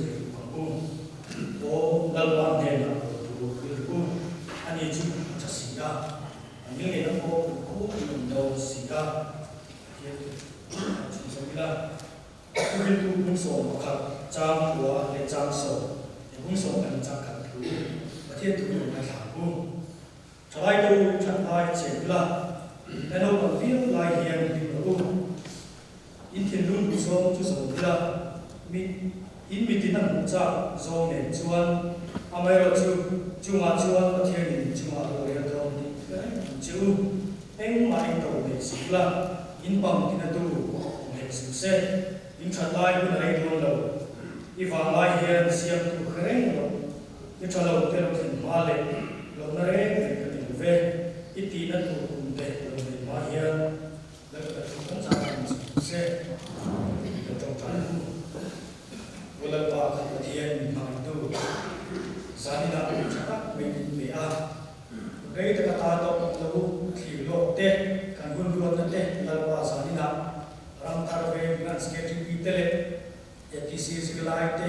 Chibai buk ang u. Aw Lalpa hnenah lawmthu hril u, ani chu a tha si a, a ngilngeihna pawh kumkhua in awm dawn si a. Pathian thu kan chhunzawm ila, Thuhriltu 11 chang kua leh chang sawm leh 12 chang khat thu Pathian thu kan ngaithla ang u. Thalai te u that lai cheng ila, la naupang viau lai hian hlim rawh u. In thinlung duhzawng chu zawm ila, mi in mitin a hmuh chak zawng nen chuan amaherawhchu chungah chuan Pathianin in chungah a lo rel dawn tih hre reng ang che u. Engmah in to nei suh ula, in pang tina tu awm hek suh se, in that lai hun a rei dawn lo. I vang lai hian siamtu hre reng rawh. I tha lo te lo thlen hma leh lohna reng reng ka ni lo ve, i tihna tur kum te lo nei hma hian Lalpa thu kan zah ang chu se ka tawngtai ang u. Aw Lalpa kan Pathian min hmangaihtu, zaninah min tha tak mai min pe a, rei taka ta tawh kan lo thlir lawk te, kan hun ruatna te Lalpa zaninah ramthar veng Branch KTP te leh ATC zirlai te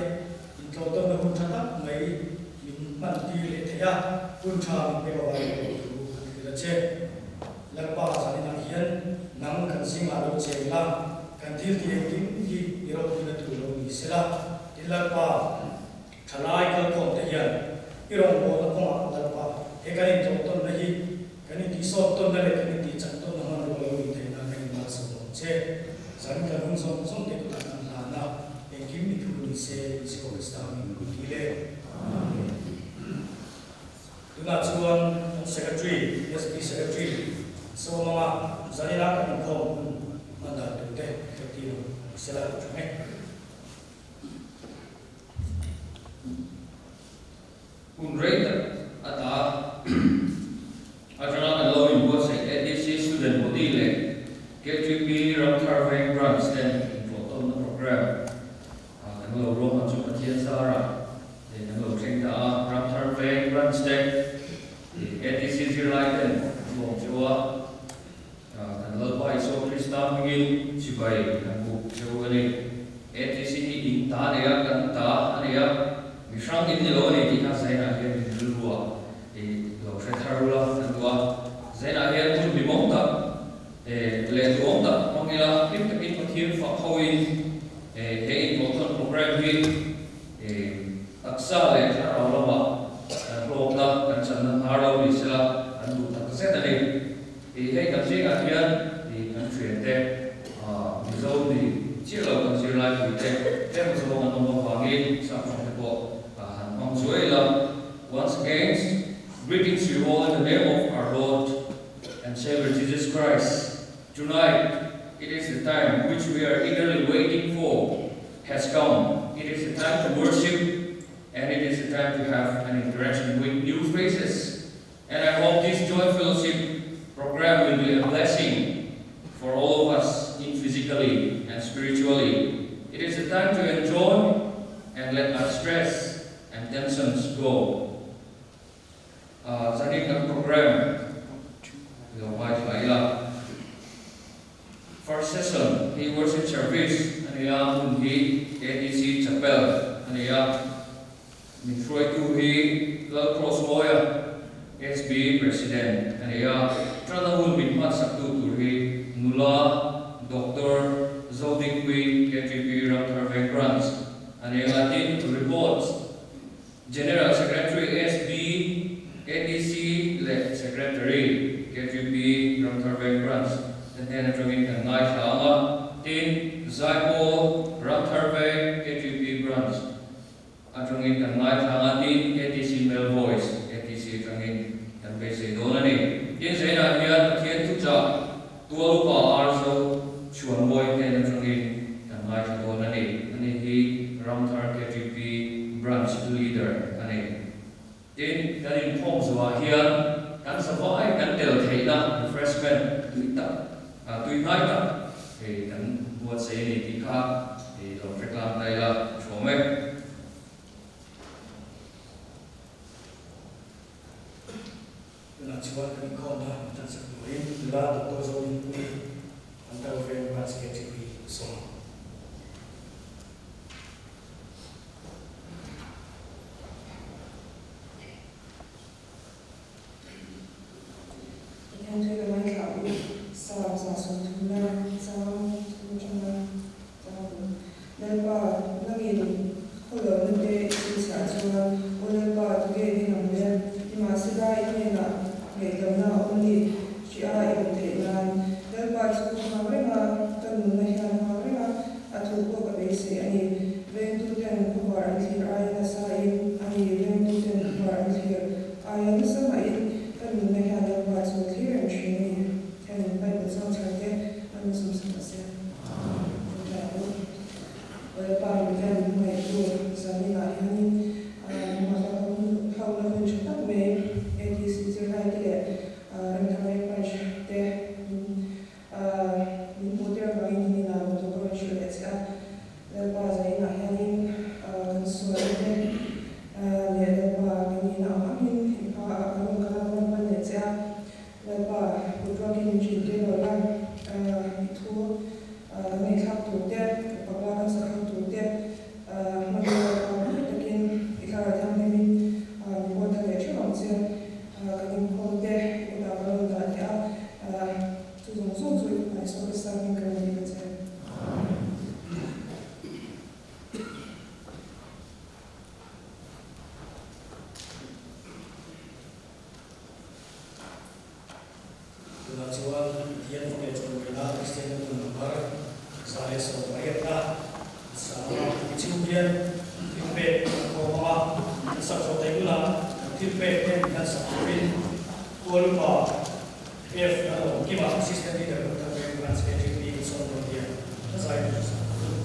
intlawhtawnna hun tha tak mai min hman tir leh thei a, hun tha min pek avangin lawm thu kan hrilh a che. Lalpa zaninah hian nang kan zingah lo cheng la, kan thil tih engkim hi i ropuina tur lo ni sela, tin Lalpa thalai kalkhawm te hian i rawngbawlna kawngah Lalpa he kan intlawhtawnna hi Kan intihsawt tawnna leh kan intihchak tawnna hmanrua lo ni theih nan kan inmalsawm awm che. Zan kan hun zawng zawng te kutah kan hlan a, engkim i thu ni se Isua Krista min kut ti le. Amen. Tunah chuan kan Secretary, SB Secretary, Sawmanga zanina kan inkhawm hun hman dan tur te hriattir ang sela ka tha e. Hun rei tak ata atanga kan lo inbuatsaih ADC Student Body leh KTP Ramthar Veng Branch ten intlawhtawnna program kan lo ruahman chu Pathian zarah kan lo thleng ta a. Ramthar Veng Branch te ADC zirlai ten an lawm cheu a, kan Lalpa Isua Krista hmingin chibai kan buk cheu a ni. ATC hi in ta a nei a, kan ta a nei a, mi hrang in ni lo a ni tih kha Zainah hian min rilru a, i lo hre thar ula kan duh a. Zainah hian hun hlimawm tak leh duhawm tak hmang ila, hlim takin Pathian fak hoin he intlawhtawn program hi taksa leh thlarau lamah kan hlawkna, kan channa hnar lo ni sela kan duh tak zet a ni. Tih hei kan zingah hian ih kan thiante Mizo ni chiah lo kan zirlai puite tlem zawng an awm avangin Saptawng te pawh han hmang zuai ila. Once again, greetings to you all in the name of our Lord and Savior Jesus Christ. Tonight, it is the time which we are eagerly waiting for has come. It is the time to worship and it is the time to have an interaction with new faces. And I hope this joint fellowship program will be a blessing for all of us in physically and spiritually. It is a time to enjoy and let our stress and tensions go. Zanin kan program lo ngaithla ila. First session hi worship service a ni a, hmun hi ATC Chapel a ni a. Min hruaitu hi Lal Cross Mawia, SB President a ni a, Tana hun min hmansaktu tur hi nula Doctor Zodingpui, KTP Ramthar Veng Branch a ni a, tin reports General Secretary SB, ADC leh Secretary KTP Ramthar Veng Branch te hnen atangin kan ngaithla ang a, tin Zaipawl Ramthar Veng KTP Branch Atangin kan ngaithla ang a, tin ATC Male Voice, ATC atangin kan beisei dawn a ni. Tin, Zainah hian Pathian thuchah tual upa Arzo Chhuanmawi hnen atangin kan ngaithla dawn a ni. Ani hi Ramthar KTP Branch Leader a ni. Tin, kan inkhawm zuah hian kan zavai kan tel theihna refreshment tui tak, tui hnai tak hei kan buatsaih a ni tih kha i lo hre tlang ta ila a tha awm e. Tunah chuan kan inkhawmna min tansak turin nula Doctor Zodinpuii an kal veng Branch KTP sawm. Ngaihnaa awm nih hrih a i awm theih nan. Lalpa chu ka nghak reng a, ka nunna hian a nghak reng a, a thu pawh ka beisei a ni. Vengtuten khawvar an thlir aia nasa in a ni, vengtuten khawvar an thlir aia nasa mahin ka nunna hian Lalpa chu a thlir reng thin a ni. Heng Bible chang chhar te an la sawmsak a sia. Ṭawngṭai ang u. Lalpa Pathian min hmangaihtu zaninah hianin hmahla ka hun hauhna hun ṭha tak mai ADC zirlai te leh Remthar Veng Branch te min min hmuh tir avangin nimin ah lawmthu ka rawn hrilh leh che a. Lalpa zaninah hianin kan sual te leh Lalpa kan nihna ang angin i hma ah kan rawn kal a, ka rawn pan leh che a. Lalpa, kut ruakin min hrilh tir lo la, i thu kan ngaihthlak tur te, pakla kan sakhak tur te, hmangaih Lalpa hmui takin i thlarau thianghlimin min buat tha leh theuh ang che. Kan inkhawm te i kutah ka rawn dah leh a, chu zawng zawng chu i fapa Isua Krista hming ka rawn dil a che. Tunah chuan Pathian fak leh chawlhmawina Kristian te nun number 180 na sang a, ti chhung hian thil pek kan khawm ang a, kan sak zawh theih hunah kan thil pek te min han sak turin Kualupa F na lawm kima Assistant Leader kan thar veng Branch AGP kan sawm dawn hian a zai tur sak tur.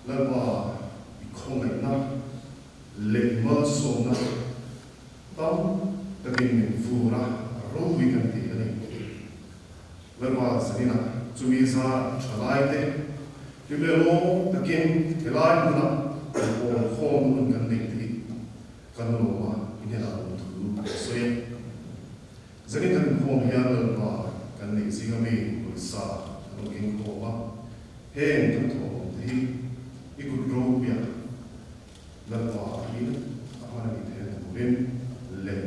Lalpa i khawngaihna leh malsawmna tam takin min vur a, a ropui kan ti a ni. Lalpa zaninah chumi zar thalaite hlim leh lawm takin helai hmunah kan pawl khawm hun kan neih te hi kan lawm a, i hnenah lawmthu kan sawi a. Zanin kan inkhawm hian Lalpa kan neih zinga mi pawisa kan lo inkhawm a, heng kan thawhawm te hi i kut ropuia Lalpa hi a hman a nih theihna turin leh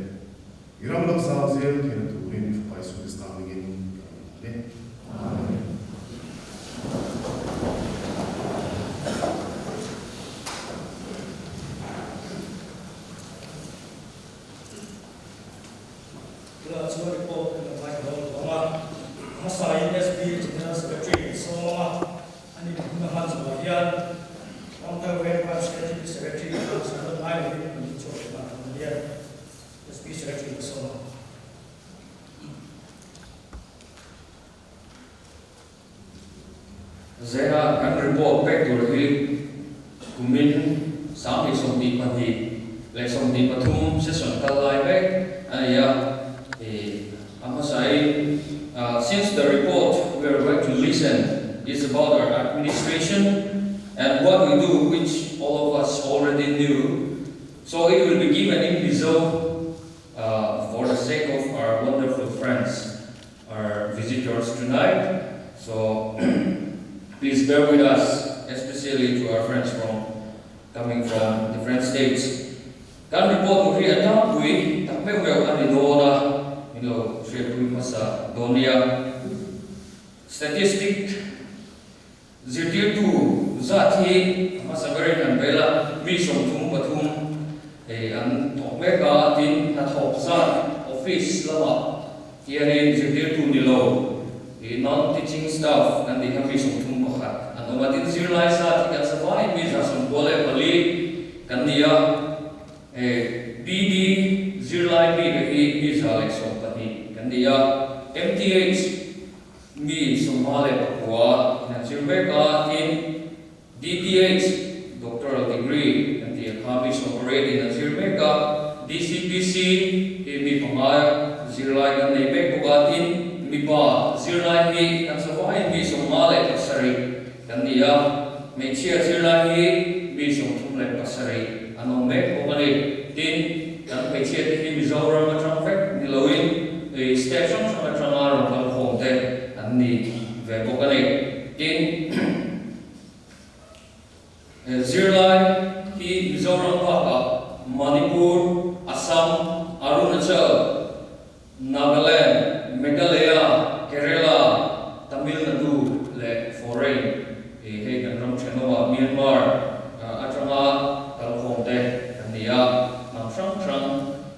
i ram lo zau zel theihna turin i Fapa Isu Krista hmingin ka lo inhlan e. Amen. Tunah chuan report kan la ngai hlawm tawh ang a, a hmasain SB General Secretary an sawm ang a, ani hun a hman zawhah hian Ramthar Veng Branch KTP Secretary kha sawi nawn ngai lovin an ding chhuak leh nghal dawn a nia. SB Secretary ka sawm ang. Zela kan report pek tur hi kumin 2022 leh 23 session kal lai mek a ni a, ih a hmasain since the report we are going to listen is about our administration and what we do which all of us already knew so it will be given in Mizo for the sake of our wonderful friends our visitors tonight. So please bear with us, especially to our friends from coming from different states. Kan report tur hi a tlangpui tak meuh meuh a ni dawn a, min lo hriatpui hmasa dawn nia. Statistic zirtirtu zat hi a hmasa berin han vel a, mi 33 hei an thawk mek a, tin hnathawk zat office lamah Hianin zirtirtu ni lo, ih non-teaching staff kan tih kha mi 31 an awm a, tin zirlai zat hi kan zavaiin mi 94 kan ni a, eh BD zirlai bik hi mi 112 kan ni a, MTH mi 59 in an zir mek a, tin DTH doctoral degree kan tih a kha mi 18 in an zir mek a, DCPC hi mi panga zirlai kan nei mek bawk a, tin mipa zirlai hi kan zavaiin mi 57 kan ni a, hmeichhia zirlai hi mi 37 an awm mek bawk a ni. Tin, kan hmeichhia te hi Mizoram atang vek ni loin state hrang hrang atanga rawn kal khawm te an ni ve bawk a ni. Tin, zirlai hi Mizoram bakah Manipur, Assam, Arunachal, Nagaland, Meghalaya, Kerala, Tamil Nadu leh foreign, hei kan ram thenawmah Myanmar atanga kalkhawm te kan ni a, hnam hrang hrang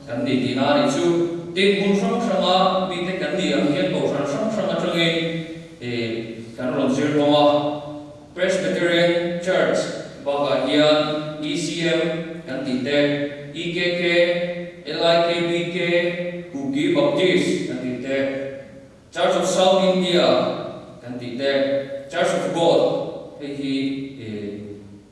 kan ni tihna a nih chu. Tin, hmun hrang hranga mite kan nih ang hian kohhran hrang hrang atangin kan rawn zir hlawm a, Presbyterian Church bakah hian ECM kan tih te, EKK, LIKBK, Kuki Baptist kan tih te, Church of South India kan tih te, Church of God hei hi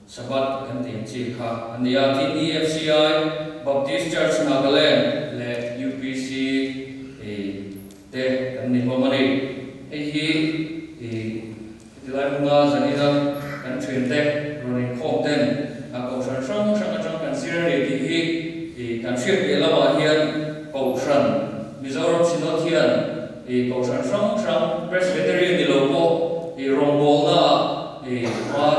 Sabbath kan tih ang chi kha a ni a, tin EFCI, Baptist Church Nagaland leh UPC te kan ni hlawm a ni. Hei hi hetilai hmuna zanina kan thiante rawn inkhawm ten a kohhran hrang hrang atang kan zir a ni tih hi kan hriat piah lamah hian kohhran Mizoram Synod hian kohhran hrang hrang Presbyterian ni lo pawh rawngbawlna ah hma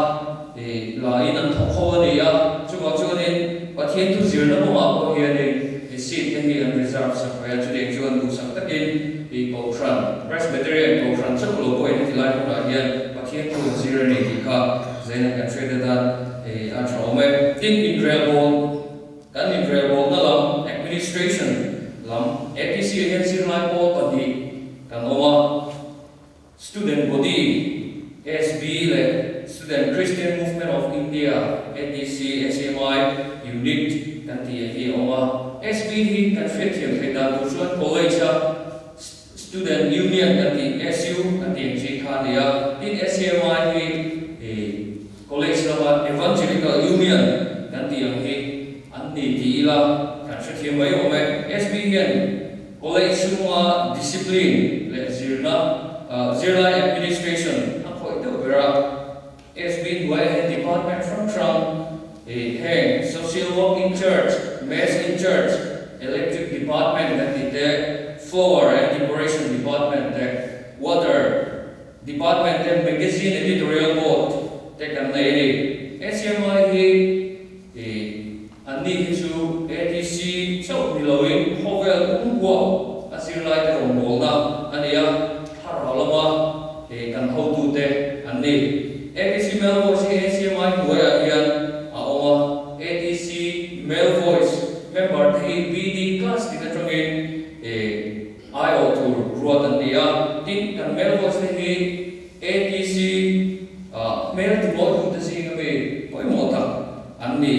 la in an thawk ho a ni a, chuvang chuanin Pathian thu zirna kawngah pawh hianin seat te hi an reserve sak ve a, chutiang chuan duhsak takin kohhran Presbyterian kohhran chauh lo pawhin heti lai hmunah hian Pathian thu an zir a ni tih kha zaina kan hriat atan a tha awm e. Tin, inrelbawl kan inrelbawlna lam administration lam ATC ah hian zirlai pawl pahnih kan awm a. Student Body, SB, leh Student Christian Movement of India, ATC, SMI, Unit kan tih hi a awm a. SB hi kan hriatthiam theih dan tur chuan College-a Student Union kan tih, SU, kan tih ang chi kha a ni a. Tin, SMI hi College lama. rama Evangelical Union kan tih ang hi an ni ti ila kan hrethiam mai awm e. SB hian college chhunga discipline leh zirna, zirlai administration a khawih deuh ber a. SB hnuaiah hian department hrang hrang heng Social Work in Church, Mess in Church, Electric Department kan tih te, Flower and Decoration Department te, Water Department te, Magazine Editorial Board te kan nei a ni. SMI hi anni hi chu ATC chauh ni loin khawvel pum huap a zirlaite rawngbawlna a ni a, thlarau lama kan hotute an ni. ATC Male Voice hi ACMI hnuaiah hian a awm a, ATC Male Voice member te hi BD class tin atangin aiawh tur ruat an ni a, tin kan Male Voice te hi ATC hmel timawitu te zinga mi pawimawh tak an ni.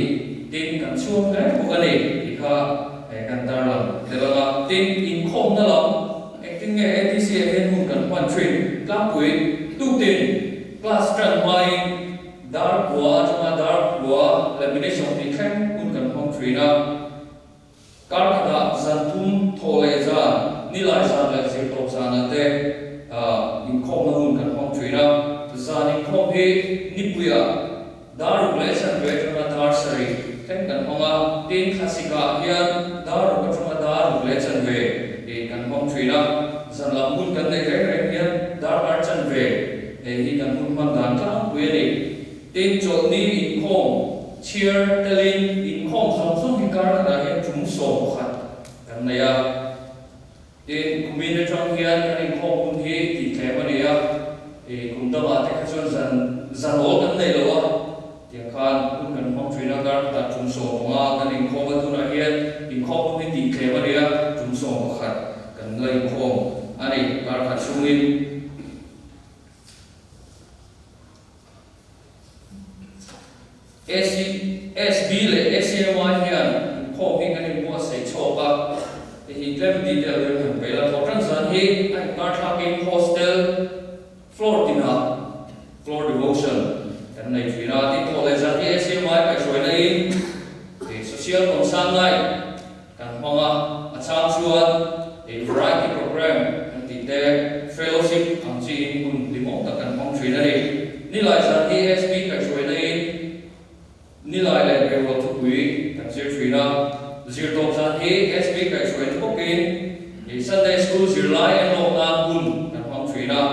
Tin, kan chhuak hle bawk a ni tih kha kan tarlang tel ang a. Tin, inkhawmna lam engtin nge ATC ah hian hun kan hman thin tlangpui tuktin class tan hmain dar kua atanga dar kua leh minute 20 thleng hun kan hmang thin a. Kar khatah zan thum thawh leh zan, nilai zan leh zirtawp zanah te inkhawmna hun kan hmang thin a. Zan inkhawm hi nipuiah dar ruk leh chanve atanga dar sarih thleng kan hmang a, tin thlasikah hian dar ruk atanga dar ruk leh chanve kan hmang thin a. Zan lam hun kan neih reng reng hian darkar chanve hi kan hun hman dan tlangpui a ni. Tin, chawlhni inkhawm chhiar telin inkhawm zawng zawng hi kar khatah hian tum 11 kan nei a. Tin, kumin atang hian kan inkhawm hun hi tih tlem a ni a, ih kum dangah te kha chuan zan zan awl kan nei lo a, tiang khan hun kan hmang thin a, kar khatah tum 15 kan inkhawm a, tunah hian inkhawm hun hi tih tlem a ni a, tum 11 kan la inkhawm a ni kar khat chhungin. AC, SB leh ACMI hian inkhawm hi kan inbuatsaih chhawk a, hei hi tlem detail deuhin han peih la, thawhtan zan hi a inkar thlakin hostel floor tinah floor devotion kan nei thin a, tin thawh leh zan hi ACMI kaihhruaina in social concern night Kan hmang a, a chang chuan ih variety programme kan tih te, fellowship ang chi in hun hlimawm tak kan hmang thin a ni. Nilai zan hi ASP kaihhruaina in Nilai leh Beirual thupui kan zir thin a, zirtawp zan hi ASP kaihhruaina bawkin ih Sunday School zirlai enlawk nan hun kan hmang thin a.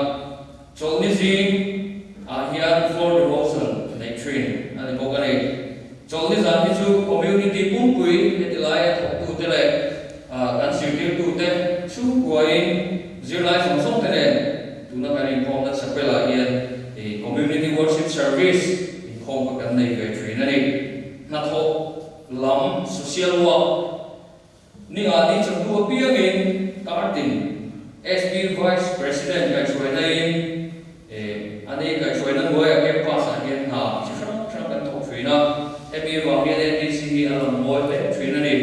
Chawlhni zing ah hian floor devotion neih thin a ni bawk a ni. Chawlhni zan hi chu community pumpui heti laia thawktute leh kan zirtirtute chhungkuain zirlai zawng zawng te nen tuna kan inkhawmna chapel ah hian community worship service inkhawm kha kan nei ve thin a ni. Hnathawh lam social work Ni ngah ni chawhnu apiangin Kartin SB Vice President kaihhruaina in a nei kaihhruaina hnuaiah campus ah hian hna chi hrang hrang kan thawk thin a, hemi avang hian ATC hi a lang mawi hle thin a ni.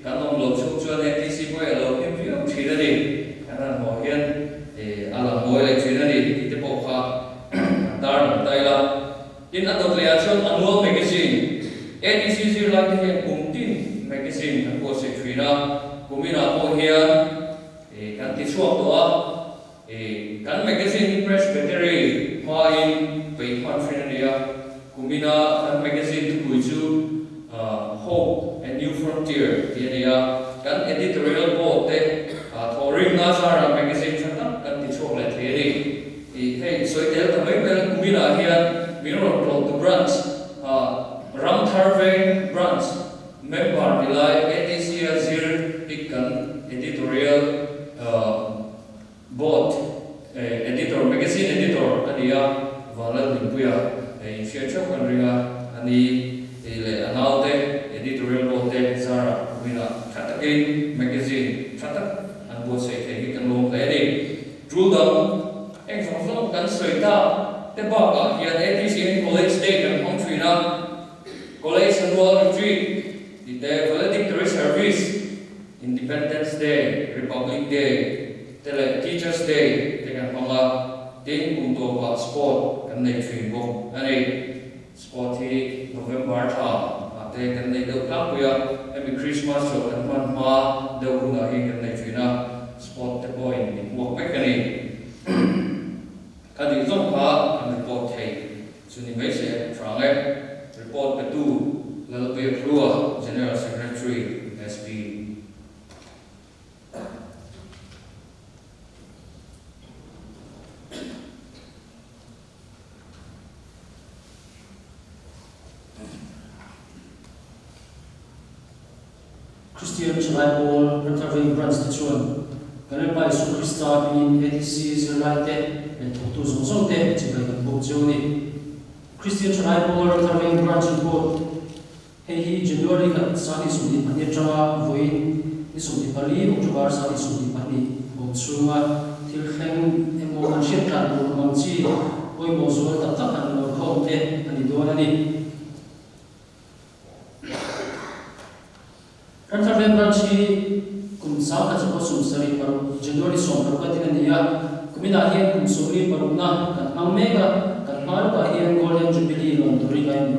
Kan awm loh chhung chuan ATC pawh hi a lo hlim viau thin a ni. Kan han haw hian a lang mawi leh thin a ni tih te pawh kha kan tarlang ta ila. Tin, a dawt lehah chuan annual magazine, ATC zirlai te hian kum tin magazine kan buatsaih thin a, kuminah pawh hian kan ti chhuak tawh a, kan magazine hi Presbytery hmain peih hman thin a ni a, kumina kan magazine thupui chu Hope, A New Frontier tih a ni a, kan editorial board te thawhrimna zarah magazine tha tak kan ti chhuak leh thei a ni. Ih hei sawi tel ta mai mai la kuminah hian min rawn tlawh tu branch ah Ramthar Veng branch member ni lai ATC a zir hi kan editorial board editor magazine editor a ni a Vanlalhlimpuia inhriat theuh kan ring a a ni leh a naute editorial board te zarah kuminah tha takin magazine tha tak an buatsaih thei hi kan lawm hle a ni. Tul dang, heng zawng zawng kan sawi tak te bakah hian ATC hian College Day kan hmang thin a, College Annual Retreat tih te, Valedictory Service, Independence Day, Republic Day te leh Teachers Day te kan hmang a, tin kum tawpah Sport kan nei thin bawk a ni. Sport hi November thla ah te kan nei deuh tlangpui a, hemi Christmas chawlh kan hman hma deuh hunah hi kan nei thin a, sport te pawhin min hmuak vek a ni. Ka nih zawng kha kan report thei chu ni mai se hrang e. Report petu Lalbiakhlua, General Secretary, SB. Kristian Thalai Pawl Ramthar Branch te chuan kan Lalpa Isua Krista hmingin ADC zirlaite leh thawktu zawng zawng te chibai kan bawk cheu a ni. Kristian Thalai Pawl Ramthar Branch report Hei hi January khat 2022 atanga vawiin ni 24 October 2022 awm chhunga thil thleng emaw an hriat tlan tur awm ang chi pawimawh zual tak tak han lawr khawm te a ni dawn a ni. Ramthar Veng Branch hi kum 1976 January 16 a din a ni a, kuminah hian kum 46na kan hmang mek a, kan hma lawkah hian Golden Jubilee lawm turin a in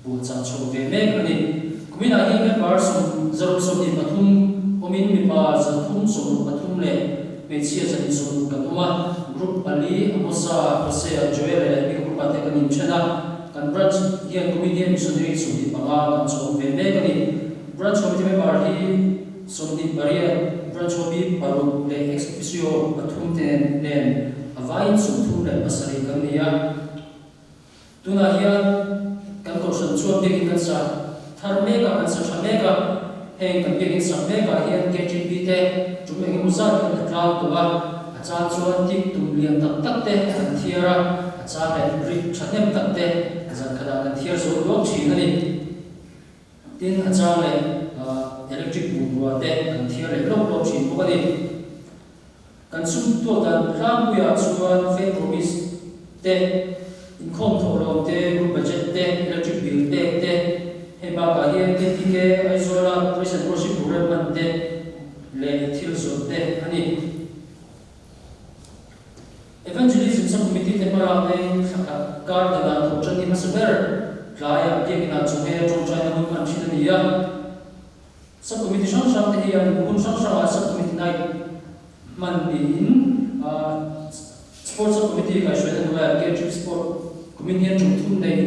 puahchah chho ve mek a ni. Kuminah hian member 123 awmin mipa 363 leh hmeichhia 160 kan awm a, group pali Amosa, Hosea, Joel leh Mika group ah te kan inthen a. Kan branch hian kumin hian missionary 25 kan chawm ve mek a ni. Branch committee member hi 28, branch OB paruk leh ex officio pathum te nen a vaiin 37 kan ni a. Tunah hian kan kohhran chuan biakin kan sa thar mek a, kan sa tha mek a. Heng kan biakin sak mekah hian KTP te tum engemaw zat kan la tlang tawh a, a chang chuan tik tum lian tak tak te kan thiar a, a chang leh brick thahnem tak te zan khatah kan thiar zo duak thin a ni. Tin, a chang leh electric bungrua te kan thiar leh lawk lawk thin bawk a ni. Kan sum tuak dan tlangpuiah chuan faith promise te, inkhawm thawhlawm te, group budget te, electric bill pek te, hei bakah hian KTK Aizawla praise and worship program hman te leh thil zawrh te a ni. Evangelism Subcommittee te hmalak nei thla khat kar danah thawhṭan ni hmasa ber tlaiah biakinn ah chawhmeh ṭawngṭaina hun hman ṭhin a ni a. Sub-Committee hrang hrang te hian hun hrang hrangah Sub-Committee Night hman niin Sports Sub-Committee kaihhruaina hnuaiah KTrip Sport kumin hian tum thum nei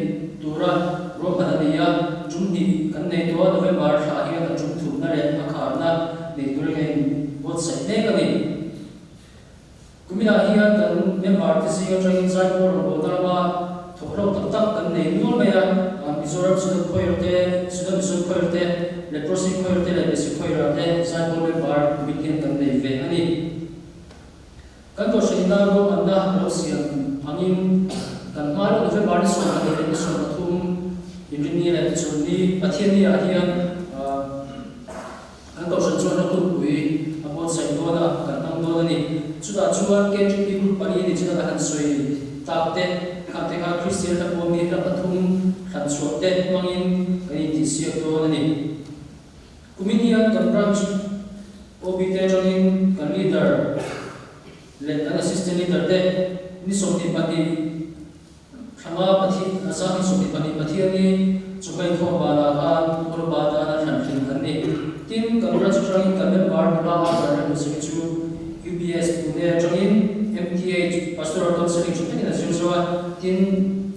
tura ruahman a ni a, tum hnih kan nei tawh a, November thla hian a tum thumna leh a kharna nei turin a inbuatsaih mek a ni. Kuminah hian kan member te zing atangin Zaipawl rawngbawlna lama thawkhlawk tak tak kan nei nual mai a, Mizoram Synod Choir te, Synod Mission Choir te, Leprosy Choir te leh Basic Choir ah te Zaipawl member kumin hian kan nei ve a ni. Kan Kohhran-ina ruahmanna lo siam angin kan hma lawk November ni 12 leh ni 13 Inrinni leh Chawlhni Pathianni ah hian Kan kohhran chuan a hunpui a buatsaih dawn a, kan hmang dawn a ni. Chutah chuan KTP group pali ni china ka han sawi tak te, khang te kha Kristian hla pawh mi hla pathum thlan chhuah te hmangin kan intihsiak dawn a ni. Kumin hian kan branch OB te atangin kan leader leh kan assistant leader te ni 22 Thlanga Pathian 22 Pathiani chawhmei khawm banah khan Kawlba tana thlan tling an ni. Tin, kan branch atangin kan member nula a kan remhmuhsak hi chu UBS Pune atangin MTH Pastoral Counselling tha takin a zir zo a. Tin,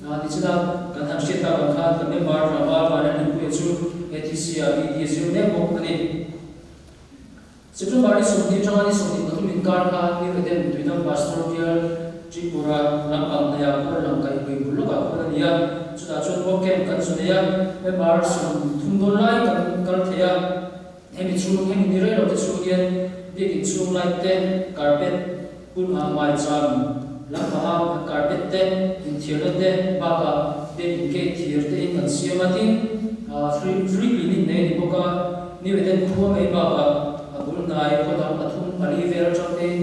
nichina kan han hriat tak ang khan kan member tlangval Vanlalhlimpuia chu ATC ah BD a zir mek bawk a ni. September ni 20 atanga ni 23 inkar kha New Eden Tuidam Pastor Bial Tripura lampang hnaihah khuan lang kaih lui bul lawkah khuan a ni a, chutah chuan work camp kan zu nei a, member 30 dawn lai kan kal thei a, hemi chhung hemi ni rei lo te chhung hian biakin chhung light te, carpet, pul ah maicham lampanga carpet te, inthiarna te bakah biakin gate thir te in kan siam a, tin free free clinic nei a ni bawk a. New Eden khua mai bakah a bul hnai khaw dang pathum pali vel atang tein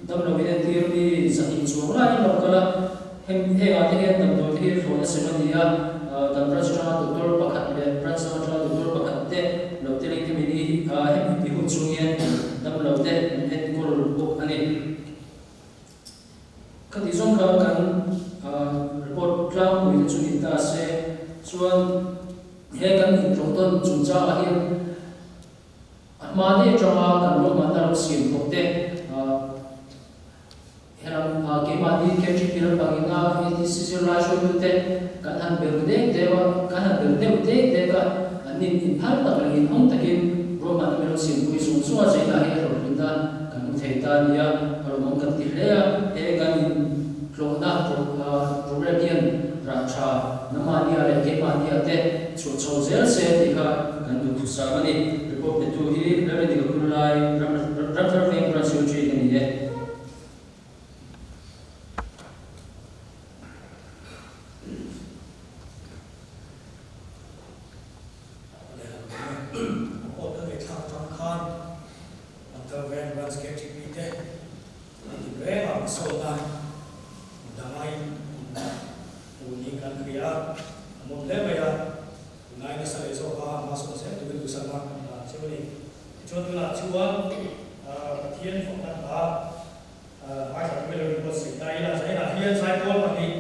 damlo in entir mi 200 chuang lai an lo kal a, hem hengah te hian damdawi te hi hlawh nasa a ni a, kan branch atanga doctor pakhat leh branch dang atanga doctor pakhat te lo telin hemi ni hemi mi hun chung hian damlo te an enkawl bawk a ni. Khati zawng kha kan report tlangpui te chu ni ta se. Chuan he kan intlawh tawn chungchangah hian a hma daih atanga kan ruahmanna lo siam tawh te helam keimahni KTP lampangin a ATC zirlai hruaitute kan han bel dek deuh a, kan han bel deuh dek dek a, an in inphal tak leh inhawng takin ruahmanna min lo siampui zung zung a, zainah hi a hlawhtlinna kan hmu thei ta a ni a, a lawmawm kan ti hle a, he kan intlawhna program hian rah tha nangmahnia leh keimahnia te chhuah chho zel se tih kha kan duh thusam a ni. Report petu hi Lalrindika Khunlai Ramthar Veng Branch Secretary ka ni e. Report ka ngaihthlak atang khan Ramthar Veng Branch KTP te an ti reng a, hmasawnna dangain hmu niin kan hria a, a mawm hle mai a, tunai nasa leh zawk a hmasawn zel turin duhsakna kan hlan cheu a ni. Tichuan tunah chuan Pathian fakna hla ngaithla turin lo inbuatsaih ta ila, zainah hian zaipawl pahnih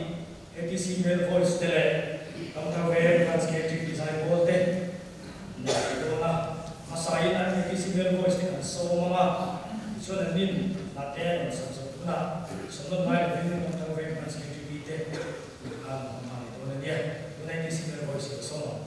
ATC Male Voice te leh Ramthar Veng Branch KTP zaipawl te an zai dawn a, hmasain an ATC Male Voice te kan sawm ang a, tichuan an nin hla te an rawn sak zawh tunah sawmnawn ngai lovin Ramthar Veng Branch KTP te khan an hma leh dawn a nia, tuna ATC Male Voice hi ka sawm ang.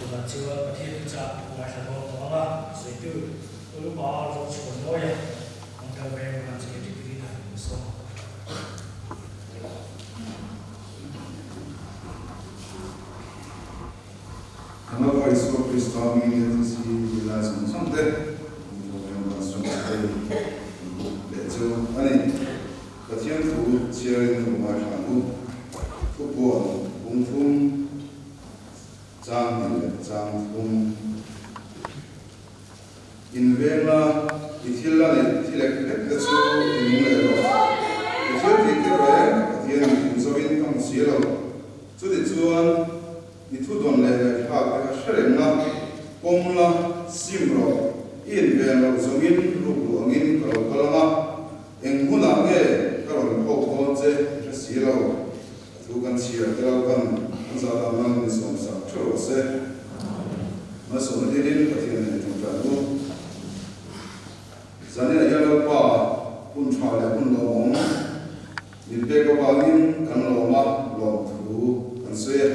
Tunah chuan Pathian thuchah ngaithla dawn tawh ang a, sawitu Ulupa Rochhuanmawia an kal veng Branch KTP leader an sawm. Kan Lalpa Isua Krista hmingin ATC zirlai zawng zawng te Mizoram Branch Church te kan buk leh chu a ni. Pathian thu chhiarin kan ngaithla ang. ang u. Thupuan bung thum chang hnih leh chang thum. Inveng la, i thil la neih thi lek lek te chu i nung leh rawh. I thil tih te reng Pathian in hmu zo in ka hmu si lo. Chutichuan i thu dawn leh ngaihthlak te kha hre reng la, pawm la, sim rawh. I inven loh zawngin ruk luh angin ka lo kal ang a, eng hunah nge ka rawn phawk dawn che i hre si lo. A thu kan chhiar te lo kan an zah dan nan min sawm sak theuh rawh se. Malsawmna dilin Pathian nen tawngtai u. Zanin ah hian Lalpa hun tha leh hun lawmawm min pek avangin kan lawm a, lawmthu kan sawi e.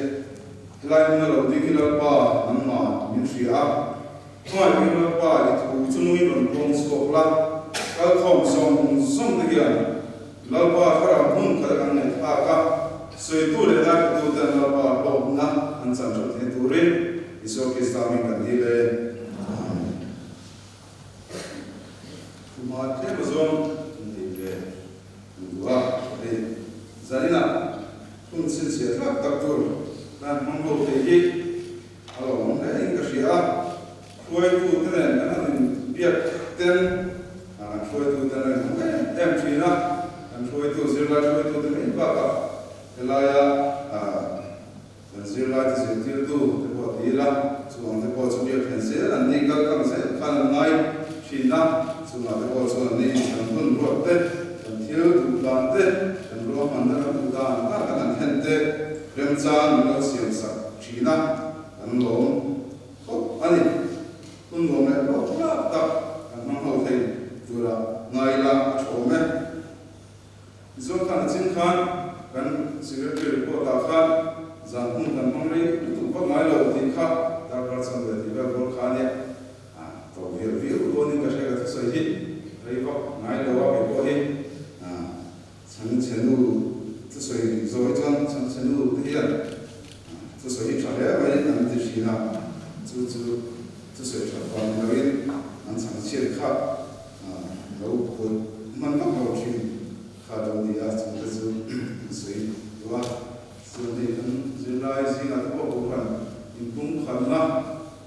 Helai hmuna lo ding hi Lalpa nangmah min hria a, hmangaih bik Lalpa i thu chu nungin rawn puang chhuak la, kalkhawm zawng zawng te hian Lalpa thlarau hmun khat kan ngaihthlak a, sawitu leh ngaithlatuten Lalpa hlawkna an chan ṭhat theih turin Isua Krista hming kan dil e. Amen. Thuma tlem azawng an nei ve an duh a, hei zaninah hun chhinchhiah tlak tak tur kan hmang ho thei hi a lawmawm hle in ka hria a, hruaitute nen kan han inbiak ten kan hruaitute an rawn hmang em em thin a, kan hruaitu zirlai hruaitute mai bakah helaia kan zirlaite zirtirtu te pawh ti ila, chuvang te pawh chu biak thlen zel an ni, kal tlang zel khan an ngai thin a, chungah te pawh chuan an ni kan hun ruat te, kan thil duh dan te, kan ruahmanna kan duh dan dan kan han thlen te remchang min lo siam sak thin a, kan lawm khawp a ni. Hun nuam leh hlawk hlak tak kan hmang ho thei tura ngai ila a tha awm e. Tichuan khan a chin khan kan secretary report ah khan zan hun kan hmang rei lutuk vak ngai lo tih kha darkar chhan ve tih vel rual kha a nia. A to vial viau dawnin ka hria ka thusawi hi rei vak ngai lo a kei pawh hi chhangchhe nu thusawi zawi chuan chhangchhe nu te hian thusawi hi tha hle mai an ti thin a, chu chu thusawi that vang ni loin an chhangchhiat kha lo pawih hman vak lo thin kha lo ni a, chungte chu an sawi duh a. Chuan hei kan zirlai zingah te pawh Kohhran inpumkhatna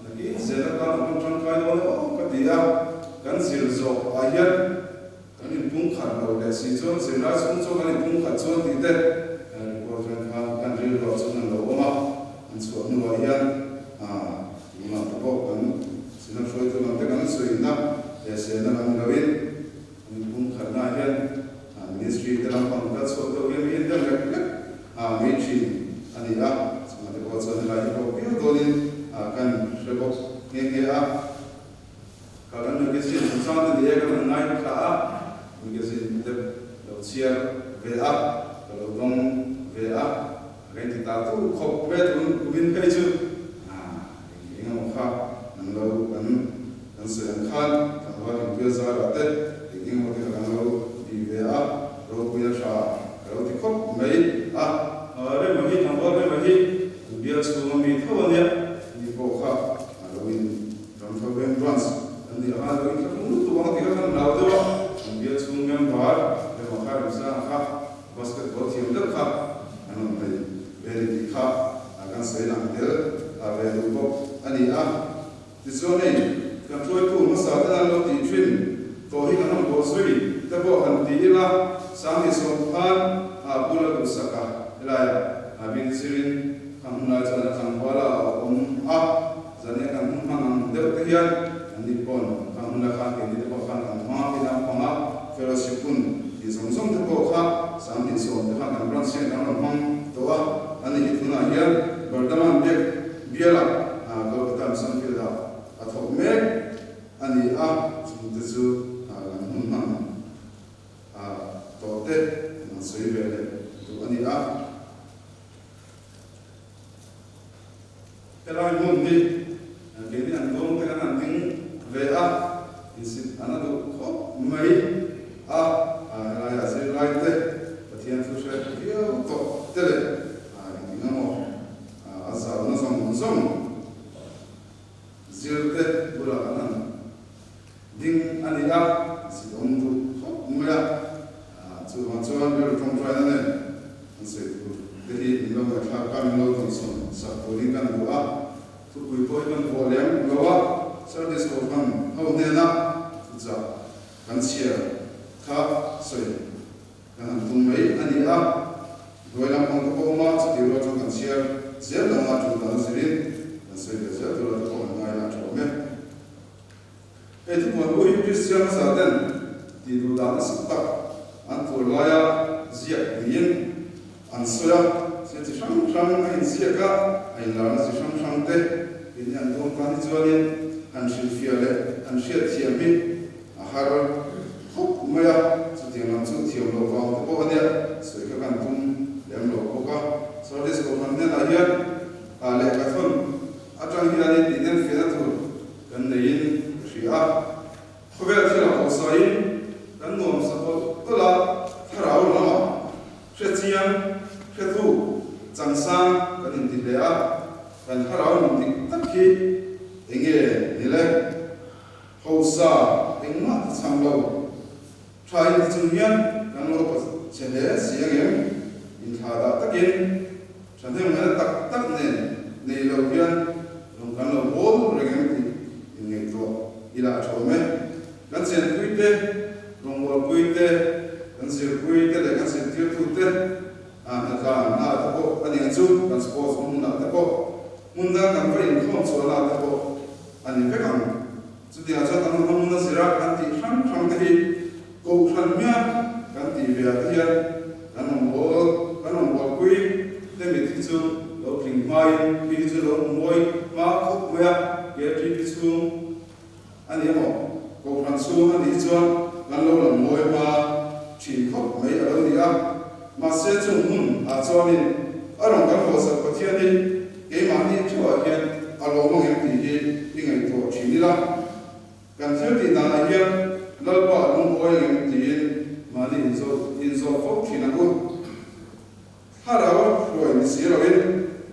nakin zel atan a hman tangkai dawn aw ka ti a, kan zir zawh ah hian Kan inpumkhat lo leh si chuan zirlai chhung chu kan inpumkhat chuan tih te report reng khan kan rilruah chuan an lo awm a, an chhuah hnuah hian tunah te pawh kan sinam hruaitu lam te kan sawiina leh selna lam ni loin kan inpumkhatnaah hian ministry te lampang kal chhuak deuh hian mi en deuh lek lek mai thin a ni a, chungah te pawh chuan helai hi hlawk viau dawnin kan hre bawk nghe nghe a. Ka kan magazine chungchang te ni e ka rawn ngaithla a, magazine te lo chhiar ve a, ka lo dawng ve a, ka inti ta tu khawp mai a tun kumin phei chu eng eng emaw kha an lo kan kan sawi ang khan tlangval inbial zarah te eng eng emaw te kha kan lo bih ve a, ropuina tha ka lo ti khawp mai a. Rema hi tlangval Rema hi an bial chhunga mi tho a nia, ni pawh kha a lo in Ramthar Veng Branch an nih anga lo inthlahrung lutuk ang tih kha kan hlau deuh a, an bial chhung member Rema kha Remsanga kha basketball thiam deuh kha an rawn nei ve ni tih kha kan sawi lang tel ve duh bawk a ni a. Tichuan hei kan hruaitu hmasa ten an lo tih thin tawh hi kan rawn bawh zui te pawh han ti ila, Sangni sawm khan a bula duhsak a helaiah a bin zirin kha hmun lai chuan a tlangval a a awm a, zania kan hmun hman ang deuh te hian an ni pawn kha hmun la khan keini te pawh khan kan hmang a, kei lam panga fellowship hun tih zawng zawng te pawh kha 2010 te khan kan branch hian kan rawn hmang tawh a, a ni hi tunah hian Bardhaman biak bialah Kolkata Mission Field ah a thawk mek a ni a, chungte chu kan hmun hman a tawh te an sawi ve leh duh a ni a. Helai hmun hi keini an dawng te kan han ding ve a, insit an a duh khawp mai a, helaiah zirlai te Pathian thu hre viau tawh te leh engtin emaw a zalna zawng zawng zir te bulah kan han Ding a ni a, zit awm duh khawp mai a, chuvang chuan rilru tawngtaina nen an sawi. dah kha min lo dawnsawn sak turin kan duh a, thupui pawh hi kan vuah lem lo a, Sardis Kohhran ho hnena thuchah kan chhiar kha sawi kan han tum mai a ni a, hnuai lampang te pawh awm a, chutih rual chuan kan chhiar zel dang a, tul dan a zirin kan sawi ve zel tur a te pawh kan ngai la a tha awm e. Hei thupuan pawh hi Kristian hmasa ten tih duh dan nasa tak an tur laia ziak niin an sawi a, thil chi hrang hrang a inziak a, a inlarna chi hrang hrang te in an dawn tan hi chuanin han hrilhfiah leh han hriatthiam hi a har khawp mai a, chutiang lam chu thiam loh vang te pawh a nia, sawi kha kan tum lem lo bawk a. Sardis Kohhran hnenah hian lehkha thawn atang hianin inenfiahna tur Kan neiin ka hria a, khawvel thil a hawsain kan nuam sa tawlh tawlh a, thlarau lamah hre chiang, hre thuk, changsang kan inti hle a, kan thlarau nun dik tak hi enge ni le? Hausa engmah ti chhang lo, tha inti chung hian kan lo pa che hle si angem? Inthla dah takin Thahnemngaihna tak tak nen nei lo hian lung kan lo bawl reng em tih inngaihtuah ila a tha awm e. Kan chenpui te, rawngbawlpui te, kan zirpui te leh kan zirtirtu te ah hnatlan hna te pawh a ni ang chu, kan sports hmunah te pawh, hmun dang kan va inkhawm chhuahna te pawh a ni vek ang. Chutiangah chuan kan awmna hmun a zira kan tih hrang hrang te hi Kohhran hmiah kan tih ve ah te hian kan rawngbâwl kan rawngbâwlpui te mit hi chu lo tling hmain mi hi chu lo hmu mawi hma khawp mai a, KTP chhung a ni emaw Kohhran chhung a nih hi chuan kan lo lang mawi hma thin khawp mai a lo ni a. Mahse chung hmun ah chuanin a rawn kan haw sak Pathian hi keimahni theuhah hian a lawm ang em tih hi i ngaihtuah thin ila. Kan thil tih danah hian Lalpa lungawi ang em tiin mahni inzawh fo thin ang u. Thlarau hruai ni si loin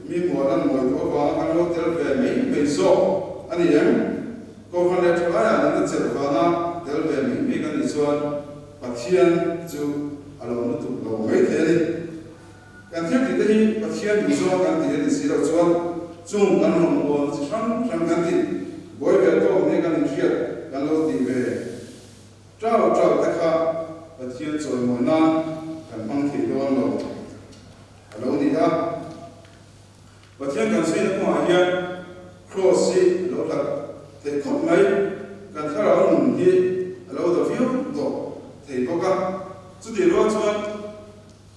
mi hmuah lan mawi duh avanga kan lo tel ve mai mai zawk a ni em? Kohhran leh thalaiah nunna chelh vanga tel ve mai mai kan nih chuan Pathian chu a lo lutuk lo mai thei a ni. Kan thil tih te hi Pathian duh zawng kan tih a nih si loh chuan chung kan rawngbawlna chi hrang hrang kan tih buai ve tawk nia kan inhriat kan lo tih ve tau tau te kha Pathian chawimawi nan kan hmang thei dawn lo a lo ni a. Pathian kan sawiina kawngah hian Kraws hi a lo hlat theih khawp mai, kan thlarau nun hi a lo da viau tawh thei bawk a, chutih rual chuan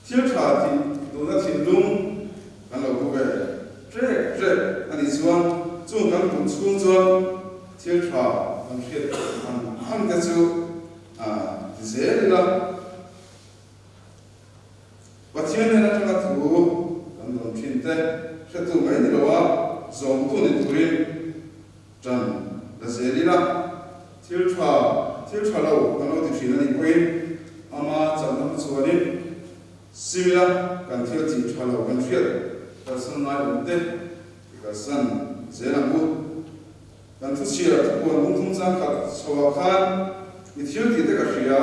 Thil tha tih duhna thinlung kan lo pu ve trek trek a nih chuan chung kan put chhung chuan thil tha kan hriat ang ang te chu a ti zel ila. Pathian nen atanga thu kan dawn thin te hretu mai ni loa zawmtu ni turin tan la zel ila. Thil tha, thil tha lo kan lo ti thin a nih pawhin ama chakna hma chuanin simila kan thil tih tha lo kan hriat kalsan ngai awm te i kalsan zel ang u. Kan thuchhiar thupuan bungthum chang khat chhoah khan i thil tih te ka hria,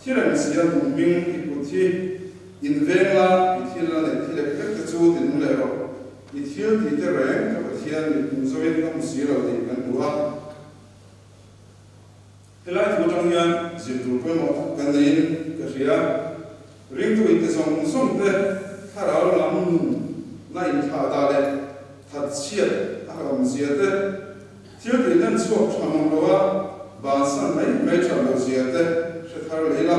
thil reng sia nung hming i kut hi in veng la, i thil la neih thi lek lek te chu ti nung leh rawh. I thil tih te reng ka Pathian mit hmuh zoin ka hmu si lo tih kan hmu a. Helai thu atang hian zir tur pawimawh tak kan neiin ka hria. Ringtu inte zawng zawng te thlarau lam nun na inthlah dah leh that chhiat a hlauhawm zia te, thil tih hlen chhuak tha mang lo a bansan mai mai that loh zia te hre thar leh ila,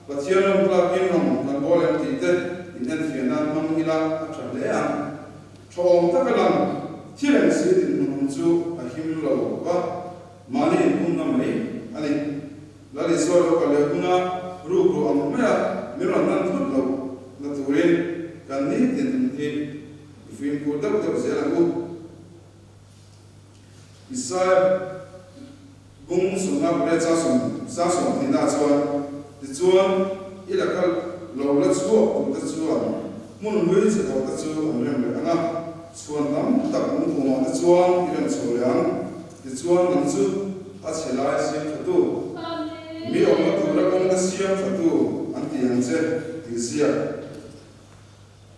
Pathian ram tlakin rawng kan bawl em tih te in enfiah nan hmang ila a tha hle ang. Thawm taka lang thil eng si dinhmun awm chu a him lo va, mahni inpumna mai a ni. Lal Isua lo kal leh huna ruk ruh ang maia min rawn nan thut loh na turin kan nitin nun hi i fimkhur deuh deuh zel ang u. Isaia bung sawmna pariat 128 chuan, Tichuan, i laka lo la chhuak turte chuan hmun hlui che tawhte chu an rem leh ang a, chhuan tam tak lungphumah te chuan i rem chho leh ang. Tichuan, nang chu a chhe lai siam thatu, mi awmna tura kawngte siam thatu an ti ang che tih ziak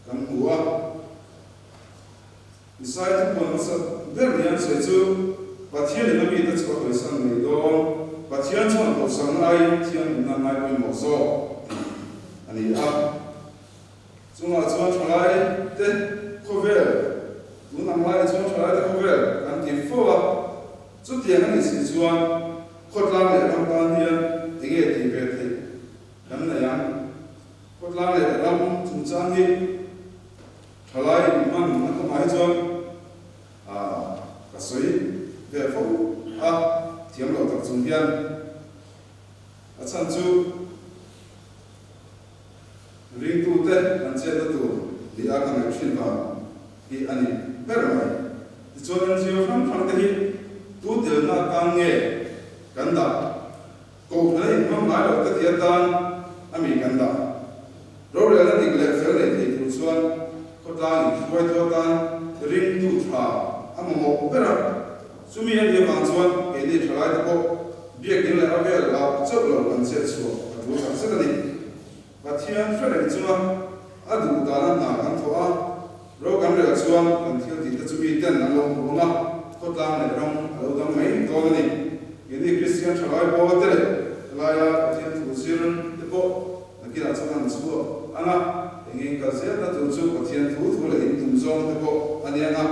kan hmu a. Isaia thupuan hmasa ber ni an sawi chu, Pathianin a mite chu a hawisan mai dawn, Pathian chuan hausak ngaiin thianghlimna ngai pawimawh zawk tih a ni a. Chungah chuan thalai te khawvel, tun ang laiah chuan thalai te khawvel kan ti fo a, chutiang a nih si chuan khawtlang leh ram tan hian enge tih ve theih kan nei ang? Khawtlang leh ram chungchang hi thalai inhman na kawngah hi chuan ka sawi ve fo a, thiam loh tak chung hian a chhan chu. Ringtute an chetna tur ni a ka ngaih thin vang hi a ni ber mai. Tichuan NGO hrang hrang te hi tu telna atan nge kan dah? Kohhran a inhmang ngai lo te ti atan a mi kan dah? Rorelna dik leh fel nei thei tur chuan khawtlang inhruaitu atan ringtu tha a mamawh ber a. Chumi a nih avang chuan keini thalaite pawh biakinn leh a vel ah chauh lo kan chet chhuah a tul tak zet a ni. Pathian hre reng chunga a duh dana hna kan thawh a, ro kan rel chuan kan thil tih te chu mi ten an lo hmu ang a, khawtlang leh ram a lo dang mai dawn a ni. Keini Kristian thalai pawl te leh helaia Pathian thu zir te pawh nakinah chuan an chhuak ang a, engeng kal zelna tur chu Pathian thu thu leh in tum zawng te pawh a ni ang a,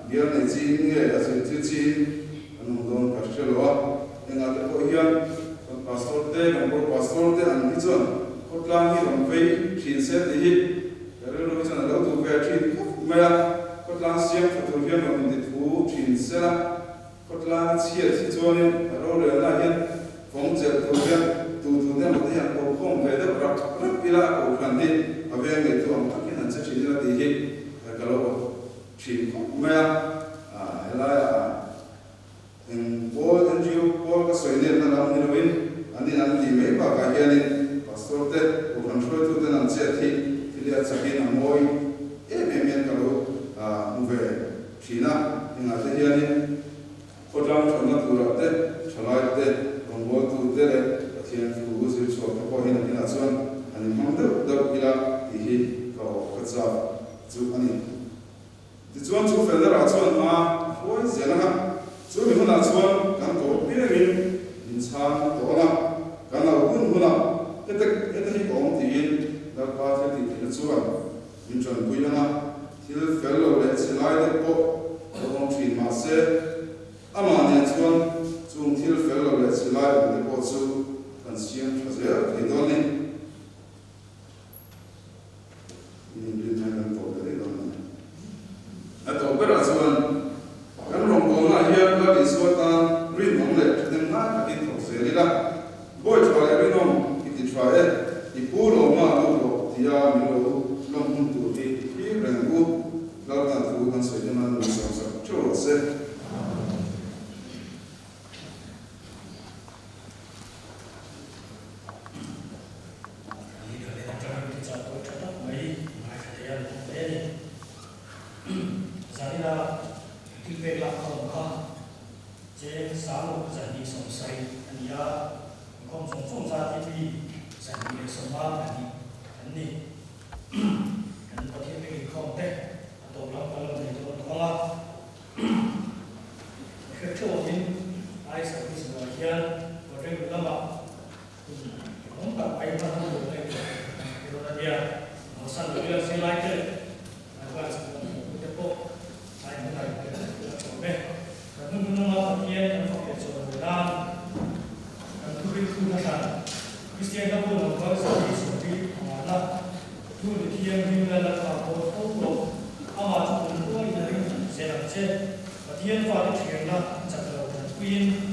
bial nei chiin nge a zirtir chiin kan awm dawn ka hre lo a, engah te pawh hian kan pastor te, kan pro pastor te ang hi chuan khawtlang hi rawn vei thin se tih hi ka rilru hi chuan a lo duh ve thin khawp mai a, khawtlang siam tha tur hian rawn inti thu thin se la, khawtlang a chhiat hi chuanin a rorelna hian fawng chelh tur hian tu tu te emaw te hian ko khawm ve deuh rap rap ila a kohhran hi a veng ngeitu ang takin han che thin ila tih hi ka lo awt thin khawp mai a, helaiah eng pawl NGO pawl ka sawi nenna lam ni loin an in an tih mai bakah hianin pastor te kohhran hruaituten an chet hi thil hi a chakin a mawi em em hian ka lo hmu ve thin a, engah te hianin khawtlang thatna turah te thalai te rawngbawltu te leh Pathian thu zir chhuak te pawh hian an inah chuan an inhmang deuh deuh ila tih hi ka awh ka chak chu a ni. Tichuan chu felna rah chuan hma a hruai zel ang a, chu mi hunah chuan kan kawr piangin min chhang tawh ang a, kan au hun hunah heta heta hi ka awm tiin Lalpa thil tih theihna chuan min tanpui ang a, thil fel lo leh chhe lai deuh pawh lo awm thin mah se, amah nen chuan chung thil fel lo leh chhe lai awm te pawh chu kan siam tha zel thei dawn a ni. Inrinna kan tawh leh daih dawn a ni. A tawh berah chuan kan rawngbawlnaah hian Lal Isua tan rinawm leh thahnem ngai takin thawk zel ila, Bawi tha leh rinawm i ti tha e, i pu lawmna lut rawh tia min lo lawm hun tur hi i thlir reng ang u. Laltan thu kan sawi te man min sawmsak theuh rawh se. Leader leh atangin thuchah pawh tha tak mai ngaithla thei a ni hle a ni. Zanina thil pek lak khawm kha cheng sangruk 270 a ni a, inkhawm zawng zawng zat hi mi 250 an ni. Kan Pathian pek inkhawm te a tawp lam kan lo nei dawn tawh ang a. Hriat theuh awmin ai service hnuai hian Quadrangle lamah hun awm tak mai hman hun tur ngaihtuah kan hre dawn a nia. Hausan loh ila zirlai te leh advance kan hmuh te pawh ai hmunah in tel theih tur a tlawm e. Kan hun hnung lama Pathian kan fak leh chawl ve nan kan thurin thu hmasa Kristian ka bu number 275 thu ni thianghlim la Lalpa pawh tho rawh. Amah chu kum khuain a ring zel ang che. Pathian fate thianna chak lo kan puiin.